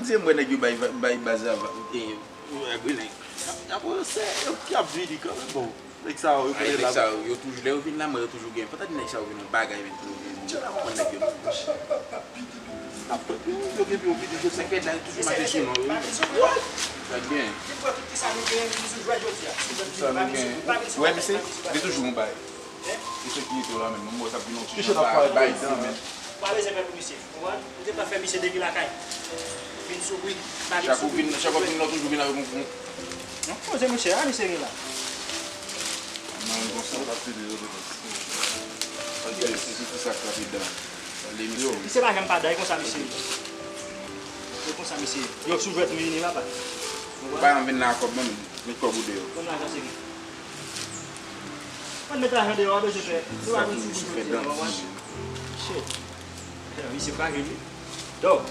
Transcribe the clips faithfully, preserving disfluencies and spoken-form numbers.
Se mwen nèg yo bay, bay baz la, e, e, e, nèg. Y ap, y ap, se yo ki ap vini kanmenm, bon. Nèg sa yo, yo Ay, konnen nèg la. Sa yo, yo toujou, lè yo vin la, mwen yo toujou gen. Pandan nèg sa yo vin yon bagay, men toujou gen. Mwen nèg yo. Ap tann yo, yo gen pou yo vini, yo se kèt la, yo toujou mache sou non, wi. Sa gen. Li pran tout sa nou gen, li sou jwèt jodi a. Tout sa nou gen. Ou wè, misye, li toujou yon bagay. Misye ki ete la menm, mwen sa vin yon ti jan bay, bay dan, men. Pa bezwen pè pou misye, konprann? Ou te pa fè misye depi lakay. Vin sou brik, pa vin Chak sou ou vin, brik. Chak ou vin, lòt ou vin avèk yon, yon. Non, poze misye, a misye gen la. Non, yon konsa. Sa te di, yo te konsa. Ok, se, se, se sa k frape dan. Li misye. Misye pa janm pa dan, e konsa misye ye. E konsa misye ye. Yo sou jwèt nou vini, papa. Ou pa janm vin la ak kòb, non, men. Met kòb ou deyò. Konn lajan se li. Konn met lajan deyò, a bezwen pè. Sa tou misye fè dan ti jan. Shit. Misye frajil, wi. Dog.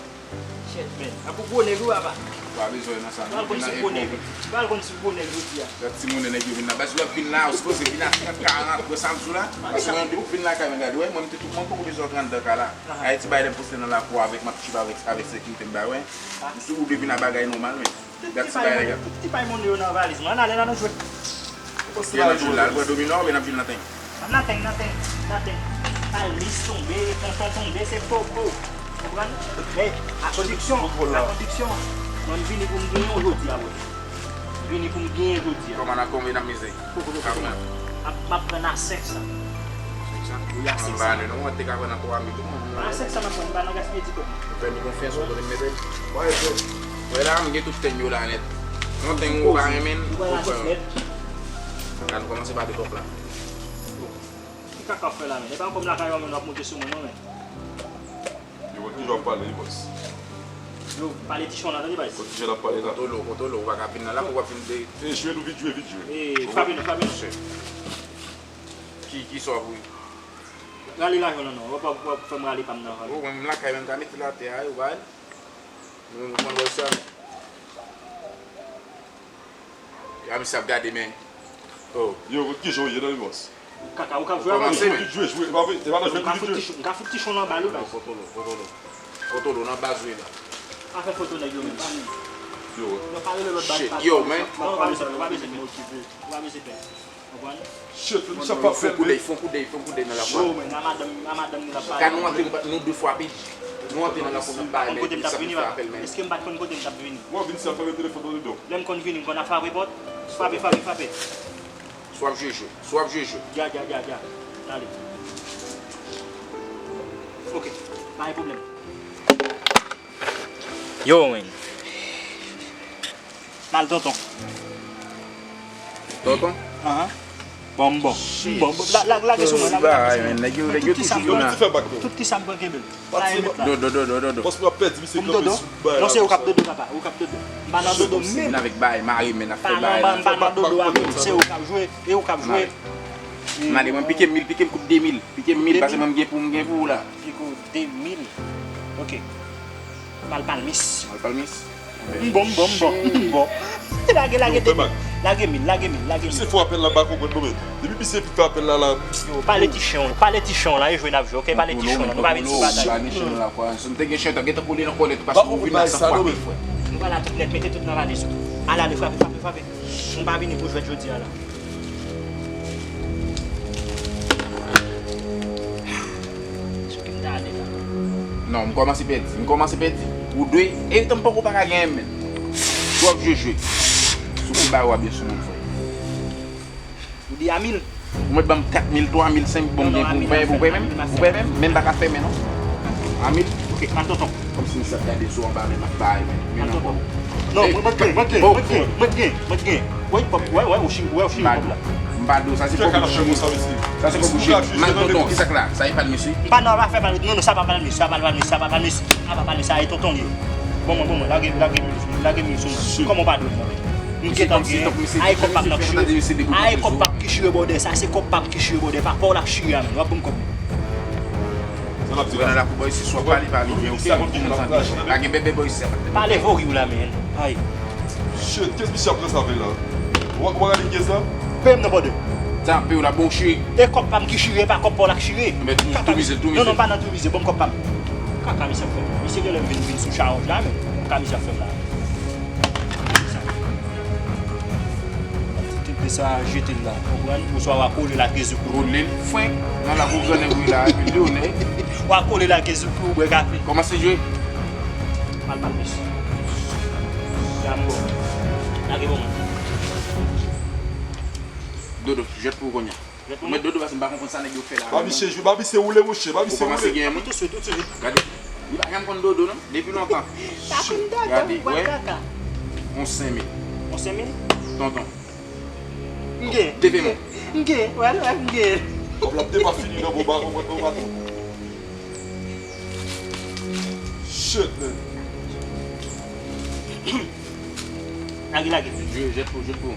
Shit, man. Apou gwo nèg, wi, papa. Pa bezwen nan sa, non. Pral konn si gwo nèg. Pral konn si gwo nèg jodi a. Gad timoun nèg yo vin la. Baz, w ap vin la, ou sipoze vin a trant, karant, wè sa m di w la. Baz, mwen, depi w vin lakay mwen, gade, wè, mwen, m te tou, mwen poko bezwen w trant dan ka la. Ayiti bay lè m poste nan lakou avèk, m ap tchip avèk, avèk sekirite m bay, wè. M sou wout vin a bagay nòmal, men. Tout ti pay moun, tout ti pay moun yo nan valiz mwen. Ann ale la nou jwe. Ou panse se la nou jwe la, al pran domino oubyen n ap jwe nan teng? Nan teng, nan teng, nan teng. Palmis tonbe, tonton tonbe, se popo. Konprann? Men, a kondiksyon, a kondiksyon, mwen m vini pou m genyen w jodi a, bro. M vini pou m genyen jodi a. Kòman n ap tonbe nan mize? Poko, poko, poko. M ap, m ap pran a senk san. Senk san? Wi, a senk san. Anba nou, non, mwen te ka pran nan twa mil tou, mwen. A senk san m ap pran, m pa nan gaspiye ti kòb. Ou fè nou konfyans, ou konnen m mete. Wè la, m gen tout teng yo la nèt. Yon teng ou pa renmen, ou pran. Gad, nou kòmanse pa de kòb la. Ki kaka w ap fè la, men? E pa kòm lakay ou, men w ap monte sou mwen, non, men. Yo, ki jan w ap pale, bòs? Yo, pale ti chan la, tande, baz. Kot ki jan l ap pale la? Kontwole w, kontwole w, ou pa ka vin nan la, pou w ap vin de. E, jwe nou vit jwe, vit jwe. E, frape nou, frape nou. Ki, ki sa w ap wi? Rale lajan nan, non. W ap, w ap, w ap fè m rale pa m nan, rale. Oh, mwen menm lakay, menm ka mete l atè a, yo, bay. Nou, nou konn wè sa, men. Ya, misye ap gade, men. Oh. Yo, kot ki jan w ye, non, bòs? Kaka, ou k ap jwe avè m? Kòmanse, men. Jwe, jwe, e pa vre, e pa nan jwèt ou vin jwe. M ka fout ti chon nan bal ou, baz. Kontwole w, kontwole w. Kontwole w nan baz ou ye la. Pa fè foto nèg yo menm, pa menm. Yo. Yo, pa rele lòt baz, pa. Yo, men. Non, ou pa bezwen, ou pa bezwen, men. Ou pa bezwen pè. Konprann? Shit, misye ap fè l, men. Fè yon koudèy, fè yon koudèy, fè yon koudèy nan lakou a. Yo, men, a madanm, a madanm nou la pale. Ka nou antre, nou de fwa pi. Nou antre nan lakou, nou bay, men sa fè apèl, men. Èske m pa t konn kote m t ap vini? Mwen vin sa fè telefòn nan do. Lè m konn vini, m konn ap frape pòt. Frape, frape, frape. Swa ap jwe jwe. Swa ap jwe jwe. Dja, dja, dja, dja. Ale. Ok. Pa gen pwoblèm. Yo, men. Mal tonton. Tonton? Ahan. Bon, m bon. M bon, bon. La, la, lage sou mwen, lage, lage sou mwen. Nèg yo, nèg yo toujou nan. Tout ti sa m pran kenbe l. Dodo, dodo, dodo, dodo. Bòs mwen ap pèdi misye kanpe sou bay la. Non, se ou k ap dodo, papa. Ou k ap dodo. M pa nan dodo menm. Vin avèk bay, mari, men ap fè bay la. M pa nan dodo a menm. Se ou k ap jwe, e ou k ap jwe. M ale, mwen pike m mil, pike m kout de mil. Pike m mil, pase mwen m gen pou m gen pou ou la. Pike w de mil. Ok. M al palmis. M al palmis. M bon, m bon, m bon, m bon. Lage, lage de mil. Lage mil, lage mil, lage mil. Misye fè apèl la, m pa konprann mwen menm. Depi misye fin fè apèl la, la. Yo, pale ti chan, pale ti chan la, e jwe n ap jwe, ok? Pale ti chan la, nou pa vin sou batay. Lage chan la, kwa. Si m te gen chan, t ap gentan kole nan kòlèt ou, paske ou vin la san fwa pil, frè. Nou pa la tout nèt, mete tout nan valiz ou. Al ale, frape, frape, frape. Nou pa vini pou jwèt jodi a la. Non, m kòmanse pèdi. M kòmanse pèdi. Ou dwe. E tan m poko pa ka genyen menm. Twòp jwe jwe. Sou kou ba w ap ye sou moun, frè. Ou di a mil? Ou mèt ban m kat mil, twa mil, senk mil, bon, gen pou, ou pè, ou pè menm? Ou pè menm? Men m pa ka fèmen, non. A mil? Ok, pa tonton. Kòmsi m sot gade sou anba men m ap bay, men, men non, bon. Non, mwen, mwen gen, mwen gen, mwen gen, mwen gen, mwen gen. Wè, pòp, wè, wè, ou chim, wè, ou chim pòp la. M pa dou, sa se pòp ou chim. Sa se pòp ou chim. Mal tonton, ki sa k la? Sa e pal mesye? M pa nan afè pal, non, non, sa pa pal mesye, sa pa pal mesye, sa pa pal mesye. Sa pa pal mesye, sa e tonton li ye. Bon, mwen, bon, mwen, lage, lage mil sou mwen, lage mil sou mwen. Kòman w pa dou mwen? M gentan gen, a e kòb pa m k ap chire. A e kòb pa m ki chire bòdè, sa se kòb pa m ki chire bòdè, pa kò w l ap chire a menm. W ap ban m kòb. Sa n ap di la. Mwen nan lakou bò isi, swa pale, pale byen, ok? Mwen kontan tande. Pa gen bèbè bò isi, sa pa t. Pale vori w la, men. Ay. Shit, kiyès misye ap ranse avè l la? Ou, ou pa gade kiyès la? Peye m non, brother. Sa, peye w la, bon chire. E kòb pa m ki chire, pa kòb pa w la k chire. Men tou, tou mize, tou mize. Non, non, pa nan tou mize, ban m kòb pa m. Kaka misye ap fè. Misye genlè vin, vin sou chawonj la, men. Ka misye ap fè m la? Ti tete sa jete l la, konprann? Oswa w a kole l ak ezouk ou. Kole l fwenk nan lakou grannen ou la, epi l donnen. W a kole l ak ezouk ou, bwè kafe. Kòmanse jwe. Mal, mal, mesye. Dam bon. Lage bon. Dodo, jwèt pou ou kounye a. Ou mèt Dodo, paske m pa konprann sa nèg yo fè la. Ba misye jwe, ba misye woule, monchè, ba misye woule. Ou kòmanse genyen moun. Tousuit, tousuit. Gade. Li pa janm konn Dodo, non, depi lontan. Pa konn Dodo, gade, bwè kaka. On senk mil. On senk mil? Tonton. M gen. Depi moun. M gen, wè, wè, m gen. Kòb la ap depa fini nan bon baton, bon baton. Shit, man. Lage, lage. Jwe, jwèt pou, jwèt pou.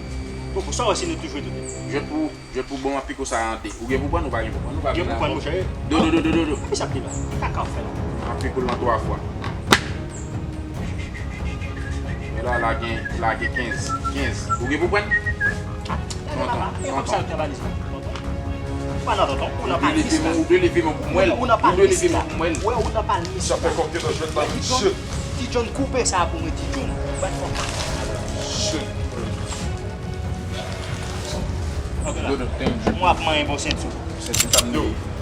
Bon, sa wè si nou tou jwe tou de. Jwèt pou, jwèt pou bon, an piko sa an de. Ou gen pou prann, ou pa gen pou prann, ou pa gen pou prann, monchè. Do, do, do, do, do, do. Kisa k te la? Kaka w fè la. An piko l nan twa fwa. Men la, la gen, la gen kenz. Kenz. Ou gen pou prann? Tonton, tonton. Ou pa nan tonton, ou nan pa leve men, ou dwe leve men pou mwen. Ou nan pa leve men pou mwen. Wè, ou nan pa leve men. Sa fè kòk te nan jwèt la, mesye. Ti John, koupe sa pou mwen, Ti John. Bat fò kaka. Shit. Dodo, thank you. Mwen ap manyen bon senti. Senti pa m.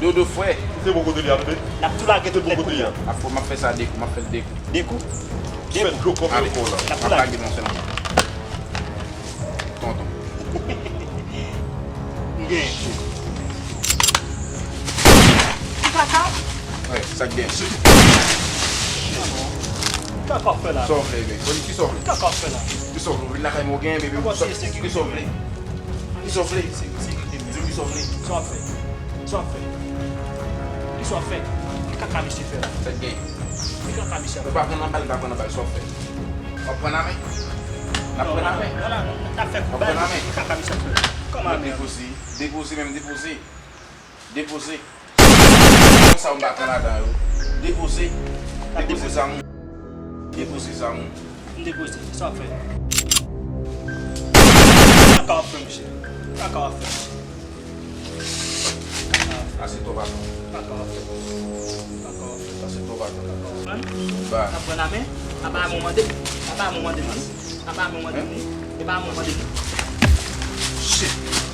Dodo, frè. Kite bon kote li a, tande. N ap tou lage tout nèt kounye a. Ap fò m ap fè sa de kou, m ap fè l de kou. De kou? De kou. Fè dlo kòb yo fò la. N ap tou lage. M ap lage non sèlman. Tonton. M gen. Ou kaka? Wè, sa k gen. Kaka w fè la. Sa w vle, men. Kisa w vle? Kaka w fè la. Kisa w vle? Ou vin lakay mwen, ou gen, baby. Kisa w vle? Kisa w vle? Di m kisa w vle. Sa w ap fè? Sa w ap fè? Kisa w ap fè? Ki kaka misye fè la? Sa k gen? Ki kaka misye ap fè? Ou pa pran nan bal, pa pran nan bal, sa w ap fè? W ap pran nan men? N ap pran nan men? Non, non, non, n ap fè kou bal. W ap pran nan men? Ki kaka misye ap fè? Kòman men? Depoze, depoze menm, depoze. Depoze. Sa w m pa pran ladan yo. Depoze. Depoze zam ou. Depoze zam ou. M depoze, sa w ap fè? Kaka w ap fè, mesye. Kaka w ap fè, mesye. Kaka w ap fè. Ase twò baton. Kaka w ap fè. Ase twò baton. Kaka w ap fè. Ba. N ap pran nan men. Apa mwen mande. Apa mwen mande, wi. Apa mwen mande, wi. Epa mwen mande, wi. Shit.